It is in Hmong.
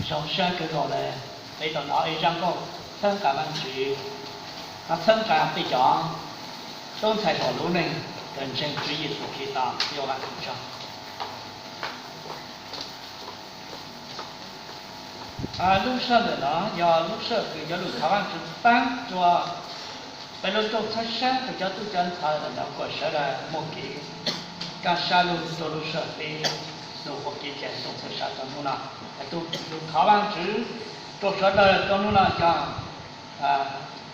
Zoo siab kawg nkaus le, peb tau hnov ib zaj nkauj txhawb nqa Vaajtswv, txhawb nqa peb cov tub ntxhais tom lub neej kawm ntseeg Tswv Yexus Khetos, yuav Vaajtswv tsaug. Lub sij hawm ntawm no yog lub sij hawm kws yuav lug thov Vaajtswv paab rua peb lub rooj txhawb sab rua cov tub cov ntxhais ntawm no kuas sawv daws muaj kev kaj sab lug rua lub sij hawm peb lug ua kev cai rooj txhawb sab rua hnub no. Lug thov Vaajtswv rua sawv daws rua hnub no yog